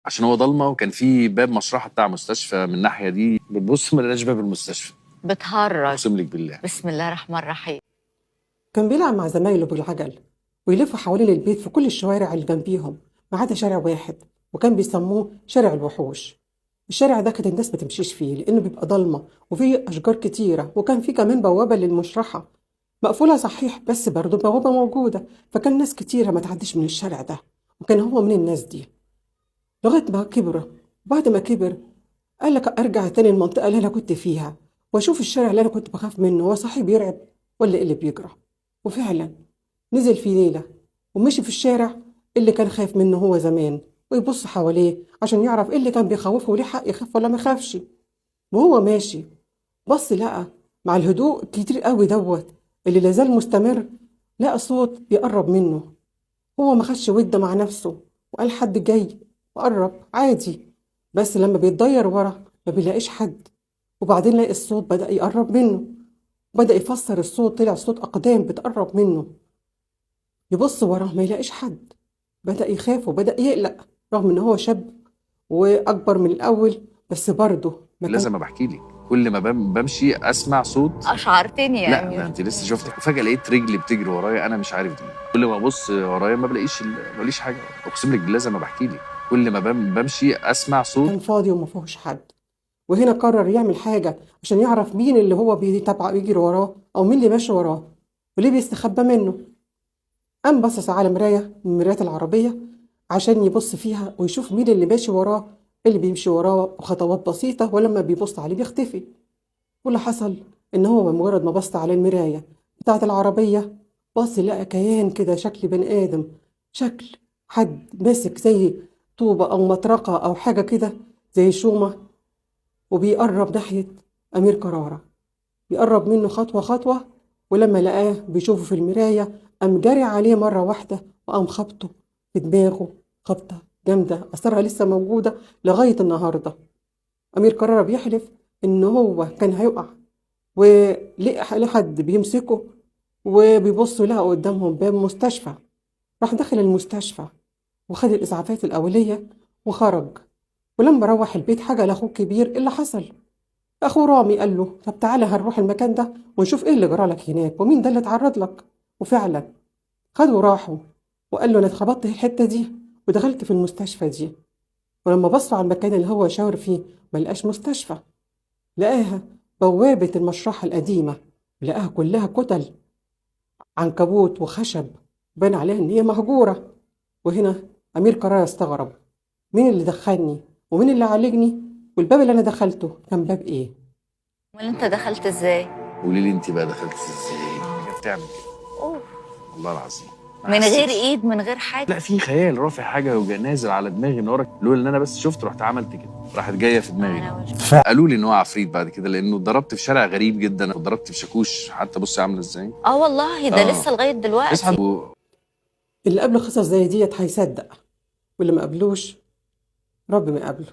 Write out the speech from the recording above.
عشان هو ضلمة، وكان في باب مشرحه بتاع مستشفى من الناحية دي، بتبص ما لقيناش باب المستشفى. بتهرج؟ اقسم لك بالله. بسم الله الرحمن الرحيم. كان بيلعب مع زمايله بالعجل ويلف حوالين البيت في كل الشوارع اللي جنبيهم ما عدا شارع واحد، وكان بيسموه شارع الوحوش. الشارع ده كانت الناس ما تمشيش فيه لأنه بيبقى ضلمة وفيه أشجار كتيرة، وكان فيه كمان بوابة للمشرحة مقفولة صحيح، بس برضه بوابة موجودة، فكان ناس كتيرة ما تعديش من الشارع ده، وكان هو من الناس دي لغاية ما كبر. بعد ما كبر قال لك أرجع تاني المنطقة اللي أنا كنت فيها وأشوف الشارع اللي أنا كنت بخاف منه، هو صحيح بيرعب ولا إيه اللي بيجرى. وفعلا نزل في ليلة ومشي في الشارع اللي كان خايف منه هو زمان، ويبص حواليه عشان يعرف إيه اللي كان بيخوفه وليه حق يخاف ولا ما يخافش. وهو ماشي بص لقى مع الهدوء كتير قوي دوت اللي لازال مستمر، لقى صوت بيقرب منه. هو ما خدش ودة مع نفسه وقال حد جاي، وقرب عادي، بس لما بيتضير ورا ما بيلاقيش حد. وبعدين لقى الصوت بدأ يقرب منه، بدأ يفسر الصوت، طلع صوت أقدام بتقرب منه. يبص وراه ما يلاقيش حد، بدأ يخاف وبدأ يقلق رغم إن هو شاب وأكبر من الأول، بس برضه ما كان. لازم بحكي لك، كل ما بمشي اسمع صوت. اشعرتني يا لا امير. ده انت لسه شفتك، وفجاة لقيت رجلي بتجري ورايا، انا مش عارف دي. كل ما ابص ورايا ما بلاقيش ما بلاقيش حاجة. اقسم لك بالله زي ما بحكي لك، كل ما بمشي اسمع صوت. كان فاضي وما فيهوش حد. وهنا قرر يعمل حاجة عشان يعرف مين اللي هو بيتبع بيجري وراه، أو مين اللي ماشي وراه وليه بيستخبى منه. قام بصص على مراية من مرايات العربية عشان يبص فيها ويشوف مين اللي ماشي وراه، اللي بيمشي وراه بخطوات بسيطة ولما بيبص عليه بيختفي. واللي حصل إن هو بمجرد ما بص على المراية بتاعة العربية، بص لقى كيان كده، شكل بني آدم، شكل حد ماسك زي طوبة أو مطرقة أو حاجة كده زي شومة، وبيقرب ناحية أمير كرارة، بيقرب منه خطوة خطوة. ولما لقاه بيشوفه في المراية قام جري عليه مرة واحدة وقام خبطه في دماغه خبطة جامدة أثرها لسه موجودة لغاية النهاردة. أمير كرارة بيحلف إن هو كان هيقع، ولقى حد بيمسكه وبيبصوا لقوا قدامهم باب مستشفى. راح دخل المستشفى وخد الإسعافات الأولية وخرج. ولما روح البيت حكى لأخوه الكبير اللي حصل. أخوه رامي قال له طب تعالى هنروح المكان ده ونشوف إيه اللي جرالك هناك ومين ده اللي اتعرض لك. وفعلا خدوا وراحوا، وقال له أنا اتخبطت في الحتة دي ودخلت في المستشفى دي. ولما بصوا على المكان اللي هو شاور فيه ما لقاش مستشفى، لقاها بوابة المشرحة القديمة، لقاها كلها كتل عنكبوت وخشب بان عليها إن هي مهجورة. وهنا أمير كرارة استغرب، مين اللي دخلني ومين اللي عالجني، والباب اللي أنا دخلته كان باب إيه؟ امال أنت دخلت إزاي؟ قولي لي أنت بقى دخلت إزاي؟ هي بتعمل كده. أوه. والله العظيم من غير إيد، من غير حاجة؟ لا في خيال رافع حاجة ونازل على دماغي من ورا، لولا إن أنا بس شفت رحت عملت كده، راحت جاية في دماغي. قالوا لي إن هو عفريت بعد كده، لأنه اتضربت في شارع غريب جدا، واتضربت في شاكوش، حتى بصي عاملة إزاي. آه والله ده لسه لغاية دلوقتي. اللي قبله قصص زي ديت هيصدق، واللي ما قبلوش رب ما قبله.